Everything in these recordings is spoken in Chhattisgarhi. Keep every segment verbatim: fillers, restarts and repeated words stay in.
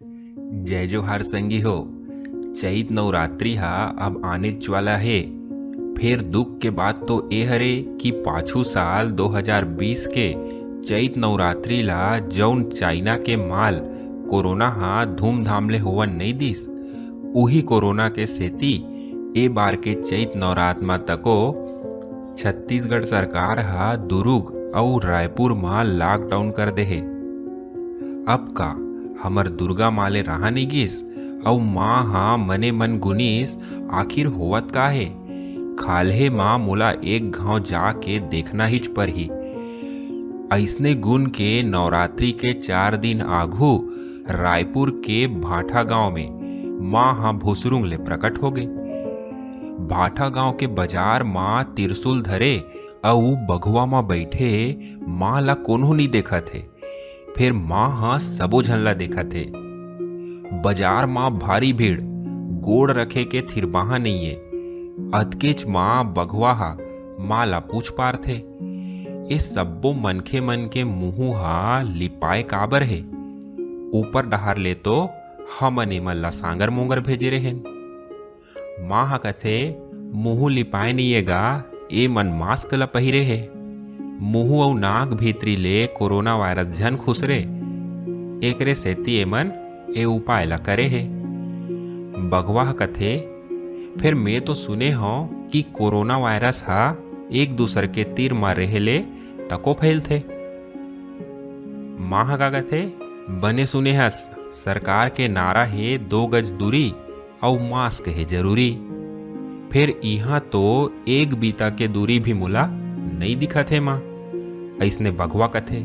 जय जोहार संगी हो। चैत नवरात्रि हा अब आनेच वाला हे। फेर दुख के बात तो ए हरे कि पाछू साल दो हज़ार बीस के चैत नवरात्रि ला जौन चाइना के माल कोरोना हा धूमधाम ले होवन नइ दिस, उही कोरोना के सेती ए बार के चैत नवरात म तको छत्तीसगढ़ सरकार हा दुरुग अउ रायपुर म लॉकडाउन कर दे हे। अब का हमर दुर्गा माँ ले रहा नइ गिस, अउ माँ हा मने मन गुनिस, आखिर होवत का हे? खाल्हे माँ मोला एक घांव जाके देखना हीच परही। अइसने गुन के नवरात्रि के चार दिन आघू रायपुर के भाठा गांव में माँ हा भुसरुंग ले प्रकट हो गे। भाठा गांव के बाजार म त्रिशूल धरे अउ बघवा म बइठे माँ ला कोनो नइ देखत हे। फेर माँ ह सबो झन ला देखत हे। बाजार म भारी भीड़, गोड़ रखे के थिरबाहा नइये। अतकेच म बघवा ह माँ ला पूछ पारथे, "ए सब्बो मनखे मन के मुहूँ ह लिपाए काबर हे? ऊपर डहार ले तो हमन एमन ला सांगर मोंगर भेजे रेहेन।" माँ ह कथे, "मुहूँ लिपाए नइये गा, ए मन मास्क ल पहिरे हे। मुहूँ अउ नाक भीतरी ले कोरोना वायरस झन खुसरे, एकरे सेती एमन ए उपाय ल करे हे।" बघवा ह कथे, "फेर में तो सुने हंव कि कोरोना वायरस ह एक दूसर के तीर म रेहे ले तको फैलथे।" माँ ह का कथे, "बने सुने हस, सरकार के नारा हे दो गज दूरी अउ मास्क हे जरूरी। फेर इहाँ तो एक बीता के दूरी भी मोला नइ दिखत हे माँ।" अइसने बघवा कथे।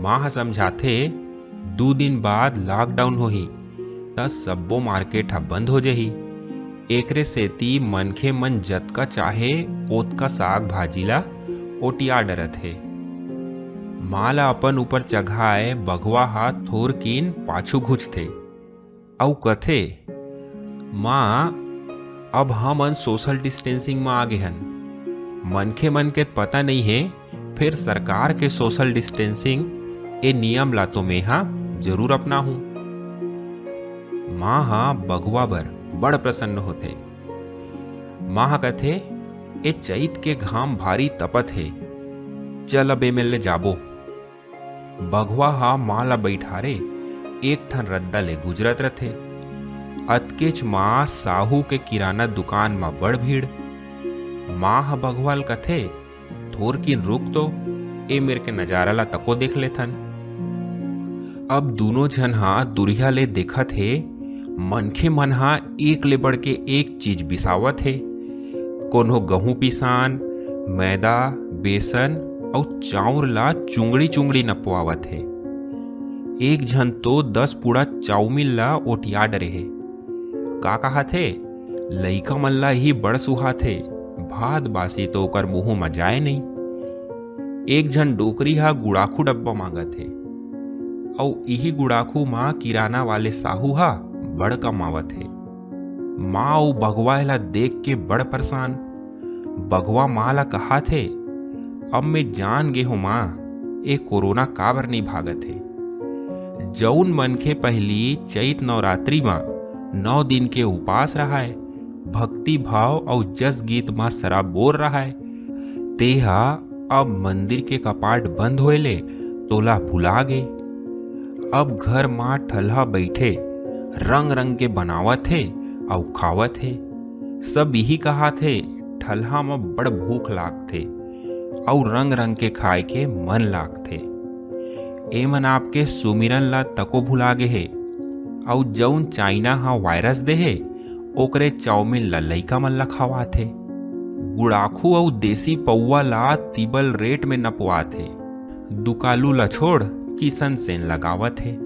माँ ह समझाथे, "दू दिन बाद लॉकडाउन होही, त सब्बो मार्केट ह बंद हो जही। एकरे सेती मनखे मन जतका चाहे ओतका साग भाजी ला ओटिया डरत हे।" माँ ला अपन ऊपर चघाए बघवा ह थोरकिन पाछू घुंचथे अउ कथे, "माँ, अब हमन सोशल डिस्टेंसिंग म आ गे हन। मनखे मन के पता नइ हे, फेर सरकार के सोशल डिस्टेंसिंग ए नियम ला तो मेहा जरूर अपनाहूँ।" माँ ह बघवा बर बड़ प्रसन्न होथे। माँ ह कथे, "ए चैत के घाम भारी तपत हे, चल अब एमेर ले जाबो।" बघवा ह माँ ला बइठारे एक ठन रद्दा ले गुजरत रथे। अतकेच माँ साहू के किराना दुकान म बड़ भीड़। माँ ह बघवा ल कथे, "थोरकिन रुक तो, ए मेर के नजारा ला तको देख लेथन।" अब दूनों झन ह दुरिहा ले देखत हे, मनखे मन ह एक ले बढ़ के एक चीज बिसावत हे। कोनो गहूं पिसान, मैदा, बेसन अउ चाउर ला चुंगड़ी चुंगड़ी नपवावत हे। एक झन तो दस पूड़ा चाउमीन ला ओटिया डरे हे। का कहाथे, "लइका मन ला ही बड़ सुहाथे, भात बासी तो ओकर मुंह म जाए नइ।" एक झन डोकरी ह गुड़ाखू डब्बा मांगत हे, अउ इही गुड़ाखू म किराना वाले साहू ह बड़ कमावत हे। माँ अउ बघवा एला देख के बड़ परेशान। बघवा माँ ला कहाथे, "अब मैं जान गे हों माँ, ए कोरोना काबर नइ भागत हे।" जउन मनखे पहिली चैत नवरात्रि म नौ दिन के उपास रहाय, भक्ति भाव अउ जस गीत म सराबोर रहाय, तेहा अब मंदिर के कपाट बंद होए ले तोला भुला गे। अब घर म ठलहा बइठे रंग रंग के बनावत हे अउ खावत हे। सब इही कहात हे, "ठलहा म बड़ भूख लागथे अउ रंग रंग के खाए के मन लागथे।" एमन आपके सुमिरन ला तको भुला गे हे, अउ जउन चाइना ह वायरस दे हे, ओकरे चाउमीन ला लइका मन ला खवात हे। गुड़ाखू अउ देसी पौवा ला तिबल रेट में नपवात हे। दुकालू ला छोड़, किसन सेन लगावत हे।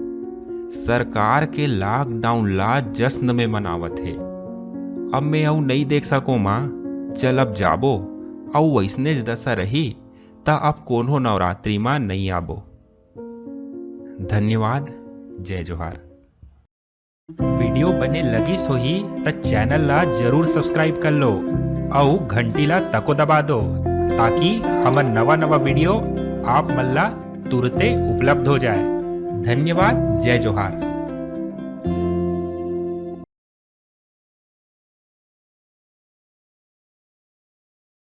सरकार के लॉकडाउन ला जश्न में मनावत हे। अब मैं अउ नइ देख सकों माँ, चल अब जाबो, अउ वइसनेच दशा रही, त अब कोनो नवरात्रि म नइ आबो। धन्यवाद, जय जोहार। वीडियो बने लगिस होही त चैनल ला जरूर सब्सक्राइब कर लो अउ घंटी ला तको दबा दो, ताकि हमर नवा नवा वीडियो आप मन ला तुरते उपलब्ध हो जाए। धन्यवाद, जय जोहार।